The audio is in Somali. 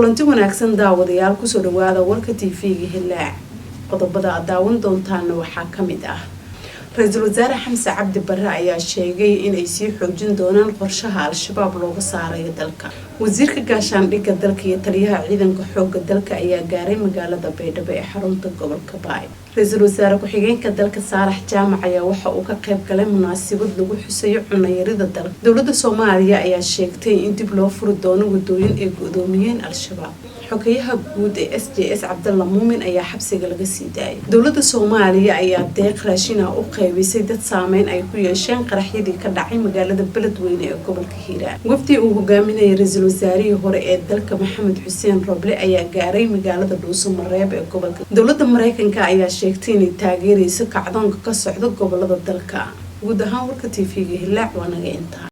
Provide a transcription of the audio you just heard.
Kulanti wanaagsan daawadayaal, kusoo dhawaada warka TV-ga Hilaac. Qodobada aad daawan doontaana waxaa kamid ah: Ra-iisul Wasaare Xamse Cabdi Barre ayaa sheegay inay sii xoojin doonaan qorshaha Al-Shabaab looga saarayo dalka. Wasiirka Gaashaandhigga dalka iyo taliyaha ciidanka xooga dalka ayaa gaaray magaalada Baydhabo ee xarunta gobolka Baay. Ra-iisul Wasaare ku-xigeenka dalka Saalax Jaamac ayaa waxa uu ka qayb galay munaasabad lagu xusayo cunayarida dalka. Dowlada Soomaaliya ayaa sheegtay in dib loo furi doono wadooyin ay go-doomiyeen Al-Shabaab. Xogayaha guud ee SJS Cabdalla Muumin ayaa xabsiga laga sii daayay. Dowlada Soomaaliya ayaa deeq raashin ah u qaybisay dad saameyn ay ku yeesheen qaraxyadii ka dhacay magaalada Beledweyne ee gobolka Hiiraan. Wafdi uu hogaaminayay ra-iisul wasaarihii hore ee dalka Maxamed Xuseen Roble ayaa gaaray magaalada Dhuuso Mareeb ee gobolka. Dowlada Mareykanka ayaa sheegtay inay taageereyso kacdoonka ka socda gobolada dalka. Guud ahaan warka TV-ga Hilaac waa naga intaa.